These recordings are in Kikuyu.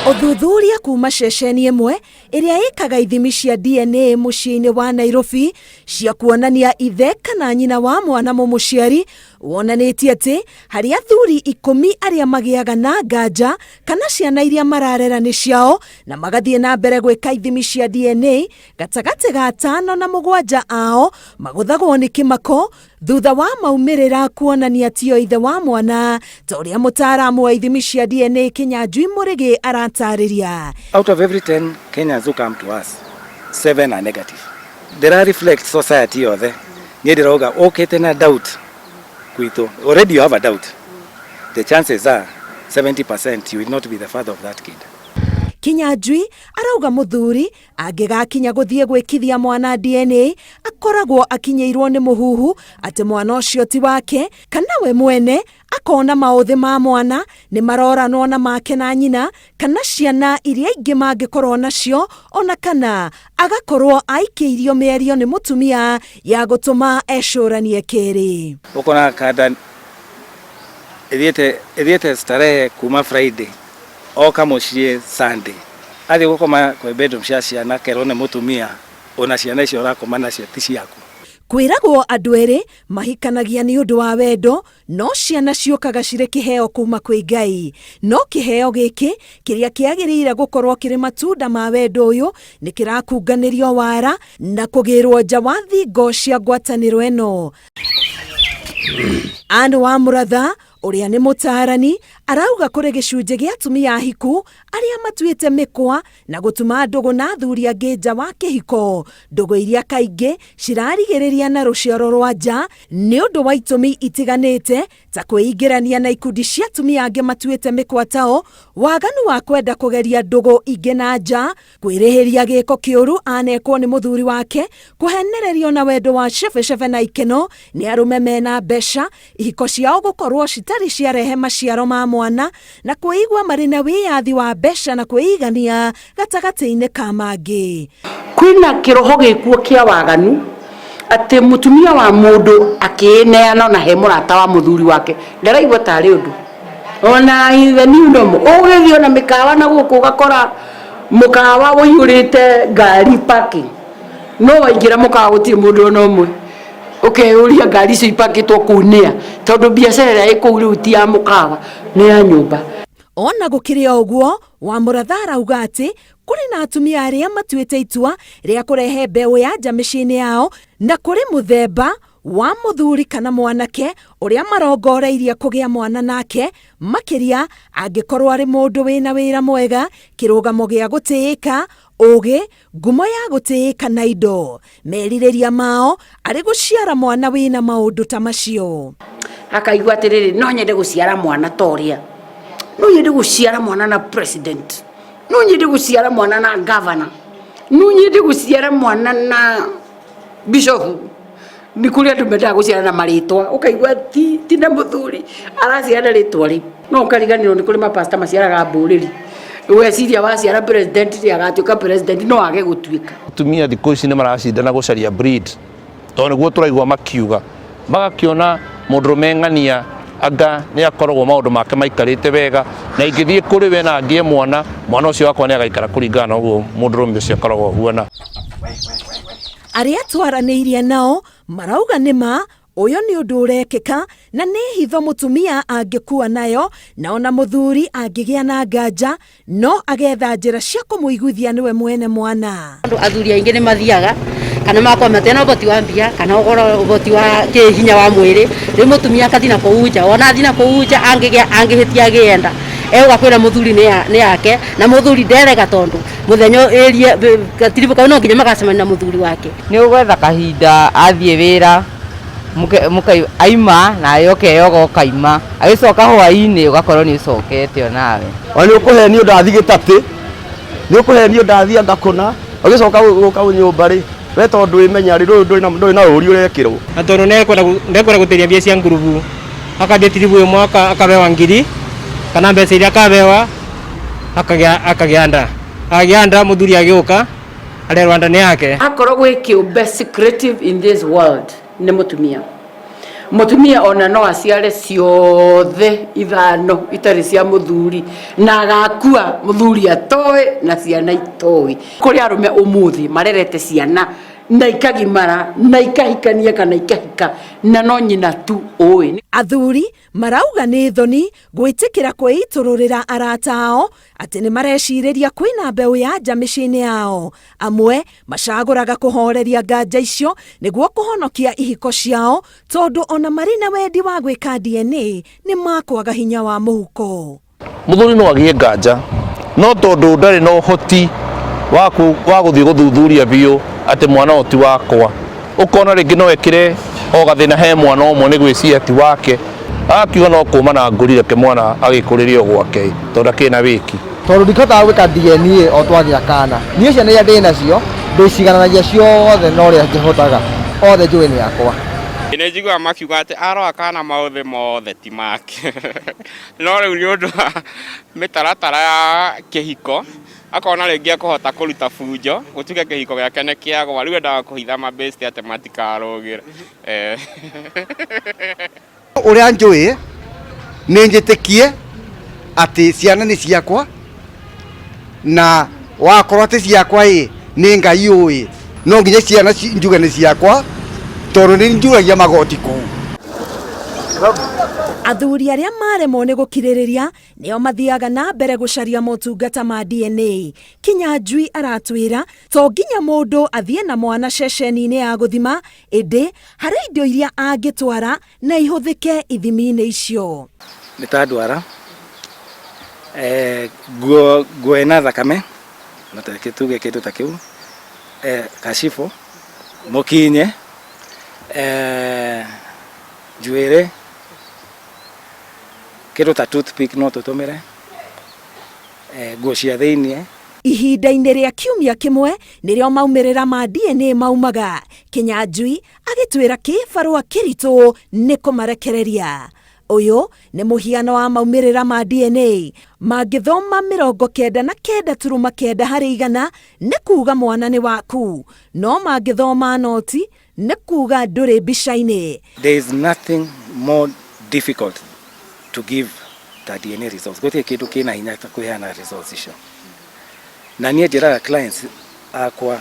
Ũthuthuria kuma ceceni ĩmwe ĩrĩa ĩkaga ithimi cia DNA mũciĩ-inĩ wa Nairobi cia kuonania ithe kana nyina wa mwana mũmũciari wonanĩtie atĩ harĩ athuri 10 arĩa magĩaga na nganja kana ciana iria mararera nĩ ciao na magathiĩ na mbere gwĩka ithimi cia DNA, gatagatĩ ga 5 na 7 ao magũthagwo nĩ kĩmako thutha wa maumĩrĩra kuonania tio ithe wa mwana, ta ũrĩa mũtaaramu wa ithimi cia DNA Kinyanjui Mũrĩgĩ aratarĩria. Out of every 10 Kenyans who come to us, 7 are negative. They reflect society yothe. Niĩ ndĩrauga ũkĩte na doubt kwitũ, already you have a doubt. The chances are 70% you will not be the father of that kid. Kinyanjui arauga mũthuri angĩgakinya gũthiĩ gwĩkithia mwana DNA akoragwo akinyĩirwo nĩ mũhuhu atĩ mwana ũcio ti wake, kana we mwene akona maũthĩ ma mwana nĩ maroranwo na make na nyina kana ciana iria ingĩ mangĩkorwo nacio, ona kana agakorwo aikĩirio mĩario nĩ mũtumia ya gũtũma ecũranie kĩrĩ. Ũkona kanda ĩthiĩte starehe kuma Friday oka mũciĩ Sunday, athiĩ gũkoma kwĩ bedroom cia ciana kerwo nĩ mũtumia ona ciana icio ũrakoma nacio ti ciaku. Kwĩragwo andũ erĩ mahikanagia nĩ ũndũ wa wendo, no ciana ciũkaga cirĩ kĩheo kuma kwĩ Ngai. No kĩheo gĩkĩ kĩrĩa kĩagĩrĩire gũkorwo kĩrĩ matunda ma wendo ũyũ nĩ kĩrakunganĩrio wara na kũgĩrwo nja wa thingo cia ngwatanĩro ĩno. Anne wa Mũratha ũrĩa nĩ mũtaarani arauga kũrĩ gĩcunjĩ gĩa atumia ahiku arĩa matuĩte mĩkwa na gũtuma ndũgũ na athuri angĩ nja wa kĩhiko, ndũgũ iria kaingĩ cirarigĩrĩria na rũciaro rwa nja nĩ ũndũ wa itũmi itiganĩte ta kwĩingĩrania na ikundi cia atumia angĩ matuĩte mĩkwa tao, waganu wa kwenda kũgeria ndũgũ ingĩ na nja, kwĩrĩhĩria gĩko kĩũru anekwo nĩ mũthuri wake, kũhenererio na wendo wa cebecebe na ikeno nĩ arũme mena mbeca, ihiko ciao gũkorwo citarĩ ciarehe maciaro ma mwana, na kwĩigua marĩ na wĩyathi wa mbeca na kwĩigania gatagatĩ-inĩ ka mangĩ. Kwĩna kĩroho gĩkuo kĩa waganu atĩ mũtumia wa mũndũ akĩneana na he mũrata wa mũthuri wake ndaraigua tarĩ ũndũ ona the new normal. Ũgĩthiĩ ona mĩkawa na gũkũ ũgakora mũkawa ũiyũrĩte ngari parking, no waingĩra mũkawa gũtirĩ mũndũ ona ũmwe, ũkeyũria ngari icio ipakĩtwo kũu nĩa, tondũ biacara ĩrĩa ĩ kũu rĩu ti ya mũkawa, nĩ ya nyũmba. Ona gũkĩrĩ o ũguo, Wamũratha arauga atĩ kũrĩ na atumia arĩa matuĩte itua rĩa kũrehe mbeũ ya nja mĩciĩ-inĩ yao, na kũrĩ mũthemba wa mũthuri kana mwanake ũrĩa marongoreirie kũgĩa mwana nake, makĩria angĩkorwo arĩ mũndũ wĩna wĩra mwega, kĩrũgamo gĩa gũtĩĩka, ũgĩ, ngumo ya gũtĩĩka na indo. Merirĩria mao arĩ gũciara mwana wĩna maũndũ ta macio. Akaigua atĩrĩrĩ, no nyende gũciara mwana ta ũrĩa, no nyende gũciara mwana na president, no nyende gũciara mwana na governor, no nyende gũciara mwana na bishop. Nĩ kũrĩ andũ mendaga gũciara na marĩtwa, ũkaigua ti na mũthuri araciara na rĩtwa rĩu, no ũkariganĩrwo nĩ kũrĩ mapasta maciaraga mbũrĩri. Weciria waciara president rĩ agatuĩka president, no age gũtuĩka. Atumia thikũ ici nĩ maracindana gũcaria breed, tondũ nĩguo tũraigua makiuga, magakĩona mũndũrũme ng'ania anga nĩ akoragwo maũndũ make maikarĩte wega, na ingĩthiĩ kũrĩ we na ngĩe mwana, mwana ũcio wakwa nĩ agaikara kũringana na ũguo mũndũrũme ũcio akoragwo ahuana. Arĩa twaranĩirie nao marauga nĩ ma ũyũ nĩ ũndũ ũrekĩka na nĩ hitho mũtumia angĩkua nayo, na ona mũthuri angĩgĩa na nganja no agetha njĩra cia kũmũiguithia nĩwe mwene mwana. Andũ athuri aingĩ nĩ mathiaga kana magakorwo matena ũhoti wa mbia kana ũkorwo ũhoti wa kĩhinya wa mwĩrĩ, rĩu mũtumia akathi na kũu nja, ona athi na kũu nja angĩhĩtia agĩenda egũka kwĩra mũthuri nĩ yake, na mũthuri nderega tondũ mũthenya ĩrie gatiribũ kau no nginya magacemania na mũthuri wake. Nĩ ũgwetha kahinda athiĩ wĩra aima nawe ũkeyoga ũkaima, agĩcoka hwaĩ-inĩ ũgakorwo nĩ ũcokete onawe. Ona nĩ ũkũhenio ndathi gĩtatĩ, nĩ ũkũhenio ndathi anga kũna, ũgĩcoka gũka nyũmba rĩ, we tondũ wĩmenya rĩ, ndũrĩ na ũri ũrekĩrwo. Na tondũ ndekwenda gũtĩria mbia cia ngurubu, akathiĩ tiribu ĩmwe akabewa ngiri, kana mbeca iria akabewa, akagĩa nda. Agĩa nda mũthuri agĩũka, arerwo nda nĩ yake. Akorwo gwĩ kĩũmbe secretive in this world nĩ mũtumia. Mutumia ona no aciare ciothe ithano itarĩ cia mũthuri na agakua mũthuri atoĩ na ciana itoĩ. Kũrĩ arũme ũmũthĩ marerete ciana na ikagimara na ikahikania kana ikahika na no nyina tu ũĩ. Athuri marauga nĩ thoni gwĩtĩkĩra kwĩitũrũrĩra arata ao atĩ nĩ marecirĩria kwĩna mbeũ ya nja mĩciĩ-inĩ yao. Amwe macagũraga kũhoreria nganja icio nĩguo kũhonokia ihiko ciao tondũ ona marĩ na wendi wa gwĩka DNA nĩ makwaga hinya wa mũhuko. Mũthuri no agĩe nganja no tondũ ndarĩ na ũhoti wa gũthiĩ gũthuthuria biũ atĩ mwana ũyũ ti wakwa, ũkona rĩngĩ no ekĩre o gathĩna he mwana ũmwe nĩ gwĩciria ti wake, agakiuga no kũma na ngũri reke mwana agĩkũrĩre o gwake tondũ ndakĩrĩ na wĩki. Tondũ ndikĩhotaga gwĩka DNA o twagĩa kana, niĩ ciana iria ndĩ nacio ndĩcigananagia ciothe na ũrĩa ngĩhotaga, othe njũĩ nĩ akwa. Nĩ njiguaga makiuga atĩ arora kana maũthĩ mothe ti make. No rĩu nĩ ũndũ wa mĩtaratara ya kĩhiko, akona rĩngĩ ekũhota kũruta bunjo, gũtuĩke kĩhiko gĩake nĩ kĩagwa, rĩu endaga kũhitha mabĩcte atĩ matikarũgĩre. Ũrĩa njũĩ nĩ njĩtĩkie atĩ ciana nĩ ciakwa, na wakorwo atĩ ciakwa ĩ nĩ Ngai ũĩ, no nginya ciana njuge nĩ ciakwa tondũ nĩ njuragia magoti kũu. Athuri arĩa maremwo nĩ gũkirĩrĩria nĩo mathiaga na mbere gũcaria motungata ma DNA. Kinyanjui aratwĩra to nginya mũndũ athiĩ na mwana ceceni-inĩ ya gũthima, ĩndĩ harĩ indo iria angĩtwara na ihũthĩke ithimi-inĩ icio. Nĩ ta ndwara, nguo nguo ĩna thakame, no tareke tuge kĩndũ ta kĩu, kacibũ, mũkinye, njuĩrĩ, kĩndũ ta toothpick no tũtũmĩre, nguo cia thĩiniĩ. Ihinda-inĩ rĩa kiumia kĩmwe nĩrĩo maumĩrĩra ma DNA maumaga. Kinyanjui agĩtwĩra kĩbarũa kĩritũ nĩ kũmarekereria. Ũyũ nĩ mũhiano wa maumĩrĩra ma DNA. Mangĩthoma 99.9 harĩ igana nĩ kuga mwana nĩ waku, no mangĩthoma noti nĩ kuga ndũrĩ mbica-inĩ. There is nothing more difficult to give ta DNA results. Gũtirĩ kĩndũ kĩna hinya ta kũheana results icio. Na niĩ njĩraga clients akwa,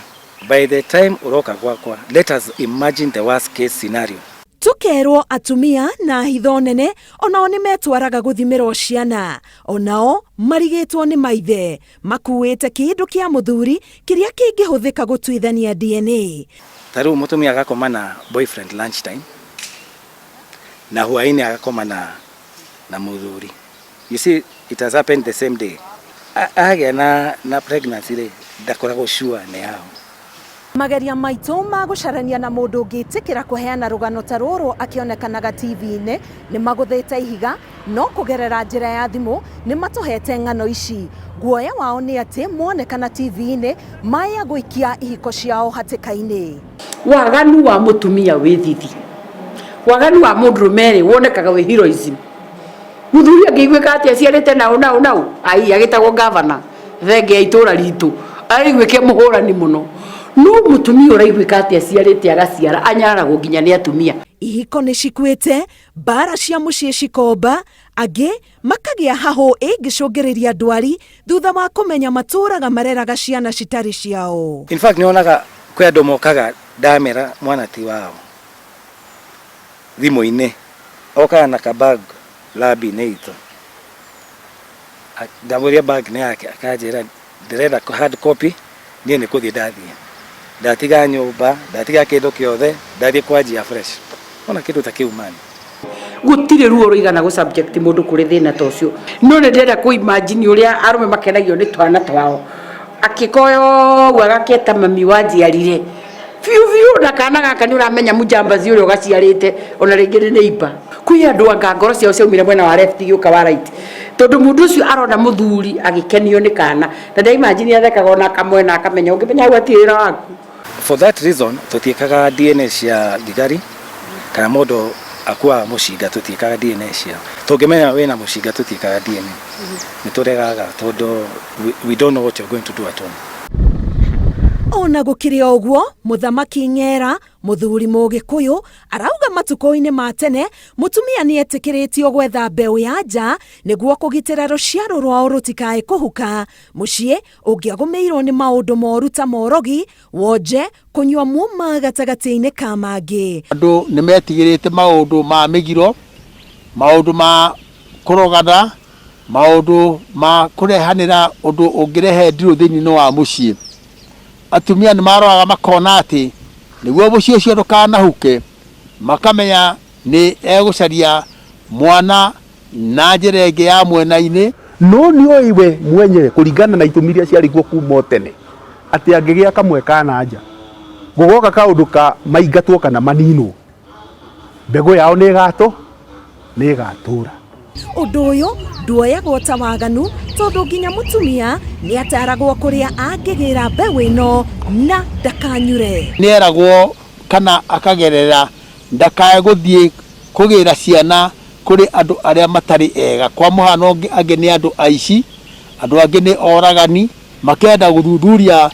by the time ũroka gwakwa, let us imagine the worst case scenario. Tũkerwo atumia na hitho nene onao nĩ metwaraga gũthimĩrwo ciana, onao marigĩtwo nĩ maithe makuĩte kĩndũ kĩa mũthuri kĩrĩa kĩngĩhũthĩka gũtuithania DNA. Ta rĩu mũtumia agakoma na boyfriend lunch time, na hwaĩ-inĩ agakoma na mũthuri. You see, it has happened the same day. Agĩa na pregnancy rĩ, ndakoragwo sure nĩ yao. Mageria maitũ ma gũcarania na mũndũ ũngĩtĩkĩra kũheana rũgano ta rũrũ akĩonekanaga TV-inĩ nĩ magũthĩte ihiga, no kũgerera njĩra ya thimũ nĩ matũhete ng'ano ici. Guoya wao nĩ atĩ monekana TV-inĩ maya gũikia ihiko ciao hatĩka-inĩ. Waganu wa mũtumia wĩ thithi, waganu wa mũndũrũme rĩ wonekaga wĩ heroism. Mũthuri angĩiguĩka atĩ aciarĩte nao nao nao, ai agĩtagwo gavana thenge ya itũra ritũ, araiguĩke mũhũrani mũno. No mũtumia ũraiguĩka atĩ aciarĩte agaciara, anyararagwo nginya nĩ atumia. Ihiko nĩ cikuĩte, mbara cia mũciĩ cikomba, angĩ makagĩa hahũ ĩngĩcũngĩrĩria ndwari thutha wa kũmenya matũraga mareraga ciana citarĩ ciao. In fact, nyonaga kwĩ andũ mokaga ndamera mwana ti wao thimũ-inĩ, okaga na kabag lab-inĩ itũ, ndamũria bag nĩ yake, akanjĩra ndĩrenda hard copy, niĩ nĩ kũthiĩ ndathiĩ, ndatiga nyũmba, ndatiga kĩndũ kĩothe, ndathiĩ kwanjia fresh. Ona kĩndũ ta kĩu man. Gũtirĩ ruo rũigana gũ subject mũndũ kũrĩ thĩna ta ũcio. No nĩ ndĩrenda kũ imagine ũrĩa arũme makenagio nĩ twana twao. Akĩkoya ũguo agaketa mami wanjiarire biũ biũ, na kana gaka nĩ ũramenya mũjambazi ũrĩa ũgaciarĩte ona rĩngĩ nĩ neighbor. Kwĩ andũ anga ngoro ciao ciaumire mwena wa left igĩũka wa right, tondũ mũndũ ũcio arona mũthuri agĩkenio nĩ kana, na ndĩ imagine athekaga ona akamwena akamenya ũngĩmenya hau hatirĩ wĩra waku. For that reason tũtiĩkaga DNA cia thigari kana mũndũ akuaga mũcinga, tũtiĩkaga DNA ciao. Tũngĩmenya wĩna mũcinga tũtiĩkaga DNA, nĩ tũregaga tondũ we don't know what you're going to do at home. Ona gũkĩrĩ o ũguo, Mũthamaki Ng'era, mũthuri Mũgĩkũyũ, arauga matukũ-inĩ ma tene mũtumia nĩ etĩkĩrĩtio gwetha mbeũ ya nja nĩguo kũgitĩra rũciaro rwao rũtikae kũhuka. Mũciĩ ũngĩagũmĩirwo nĩ maũndũ moru ta morogi, wonje, kũnyua muma gatagatĩ-inĩ ka mangĩ. Andũ nĩ metigĩrĩte maũndũ ma mĩgiro, maũndũ ma kũrogana, maũndũ ma kũrehanĩra ũndũ ũngĩrehe ndirũ thĩinĩ wa mũciĩ. Atumia nĩ maroraga makona atĩ nĩguo mũciĩ ũcio ndũkanahuke, makamenya nĩ egũcaria mwana na njĩra ĩngĩ ya mwena-inĩ. No nĩoĩ we mwenyewe kũringana na itũmi iria ciarĩ kuo kuma o tene atĩ angĩgĩa kamwe ka na nja gũgoka kaũndũ ka maingatwo kana maninwo, mbegũ yao nĩ ĩgatũ nĩ ĩgatũra. Ũndũ ũyũ nduoyagwo ta waganu tondũ nginya mũtumia nĩ ataragwo kũrĩa angĩgĩra mbeũ ĩno na ndakanyure. Nĩeragwo kana akagerera ndakae gũthiĩ kũgĩra ciana kũrĩ andũ arĩa matarĩ ega. Kwa mũhano angĩ nĩ andũ aici, andũ angĩ nĩ oragani, makenda gũthuthuria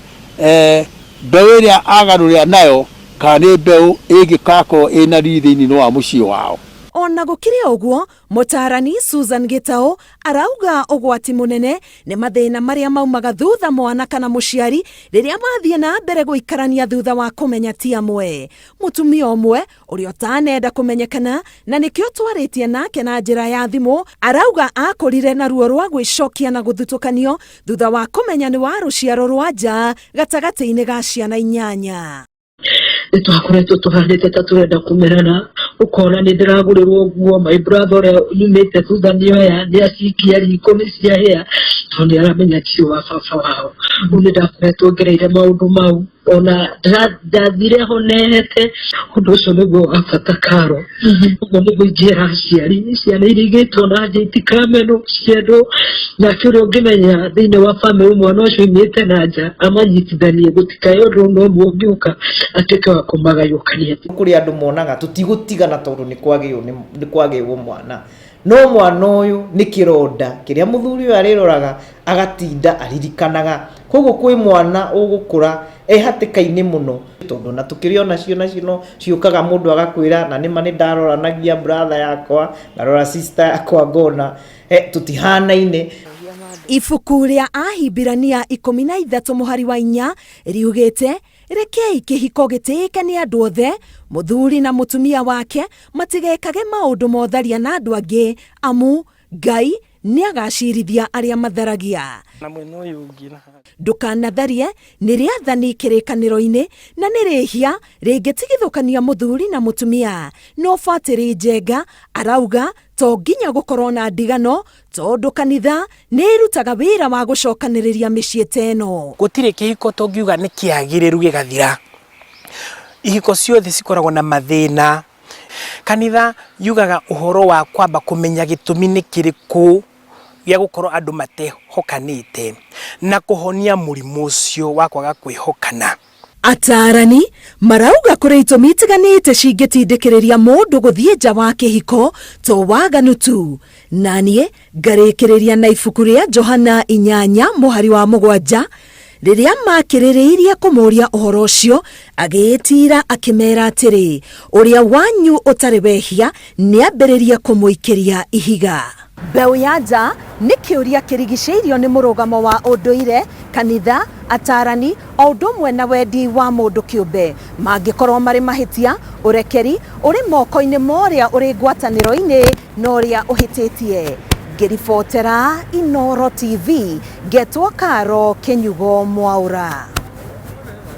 mbeũ ĩrĩa agarũrĩra nayo kana nĩ mbeũ ĩngĩgakorwo ĩna riri thĩinĩ wa mũciĩ wao. Ona gũkĩrĩ ũguo, mũtaarani Susan Gĩtaũ arauga ũgwati mũnene nĩ mathĩna marĩa maumaga thutha mwana kana mũciari rĩrĩa mathiĩ na mbere gũikarania thutha wa kũmenya ti amwe. Mũtumia ũmwe ũrĩa ũtanenda kũmenyekana na nĩkĩo twarĩtie nake na njĩra ya thimũ arauga akũrire na ruo rwa gwĩcokia na gũthutũkanio thutha wa kũmenya nĩ wa rũciaro rwa nja gatagatĩ-inĩ ga ciana inyanya. Nĩ twakoretwo tũhanĩte ta tũrenda kũmerana, ũkona nĩ ndĩragũrĩrwo nguo, my brother ũrĩa nyumĩte thutha nĩoya nĩ acikia riko nĩ ciahĩa, tondũ nĩ aramenya ti wa baba wao. Rĩu nĩ ndakoretwo ngereire maũndũ mau, ona ndathire honete, ũndũ ũcio nĩguo wa bata Karo. Ũguo nĩguo ingĩra aciari, ciana iria igĩtwo na nja itikamenwo, ciendwo, nake ũrĩa ũngĩmenya thĩinĩ wa bamĩrĩ mwana ũcio oimĩte na nja amanyitithanie, gũtikae ũndũ ona ũmwe ũngĩũka atuĩke wa kũmagayũkania. Kũrĩ andũ monaga tũtigũtigana tondũ nĩ kwagĩwo mwana, no mwana ũyũ nĩ kĩronda kĩrĩa mũthuri ũyũ arĩroraga agatinda aririkanaga. Koguo kwĩ mwana ũgũkũra e hatĩka-inĩ mũno, tondũ ona tũkĩrĩ onacio nacio no ciũkaga mũndũ agakwĩra na nĩma nĩ ndaroranagia brother yakwa, ngarora sister yakwa ngona tũtihanaine. Ibuku rĩa Ahibirania 13 mũhari wa 4 riugĩte rekei kĩhiko gĩtĩĩke nĩ andũ othe, mũthuri na mũtumia wake matigekage maũndũ motharia na andũ angĩ, amu Ngai nĩ agacirithia arĩa matharagia. Na mwena ũyũ ũngĩ na Ndũkanatharie nĩ rĩathani kĩrĩkanĩro-inĩ na nĩ rĩhia rĩngĩtigithũkania mũthuri na mũtumia. No Batĩrĩ Njenga arauga to nginya gũkorwo na ndigano tondũ kanitha nĩ ĩrutaga wĩra wa gũcokanĩrĩria mĩciĩ ta ĩno. Gũtirĩ kĩhiko tũngiuga nĩ kĩagĩrĩru gĩgathira. Ihiko ciothe cikoragwo na mathĩna. Kanitha yugaga ũhoro wa kwamba kũmenya gĩtũmi nĩ kĩrĩkũ gĩa gũkorwo andũ matehokanĩte na kũhonia mũrimũ ũcio wa kwaga kwĩhokana. Ataarani marauga kũrĩ itũmi itiganĩte cingĩtindĩkĩrĩria mũndũ gũthiĩ nja wa kĩhiko to waganu tu. Na niĩ ngarĩkĩrĩria na ibuku rĩa Johana 8 mũhari wa 7, rĩrĩa makĩrĩrĩirie kũmũũria ũhoro ũcio, agĩĩtiira akĩmeera atĩrĩ, ũrĩa wanyu ũtarĩ wehia nĩambĩrĩrie kũmũikĩria ihiga. Mbeũ ya nja nĩ kĩũria kĩrigicĩirio nĩ mũrũgamo wa ũndũire, kanitha, ataarani, o ũndũ ũmwe na wendi wa mũndũ kĩũmbe. Mangĩkorwo marĩ mahĩtia, ũrekeri ũrĩ moko-inĩ ma ũrĩa ũrĩ ngwatanĩro-inĩ na ũrĩa ũhĩtĩtie. Ngĩribotera Inooro TV, ngetwo Karo Kĩnyugo Mwaũra.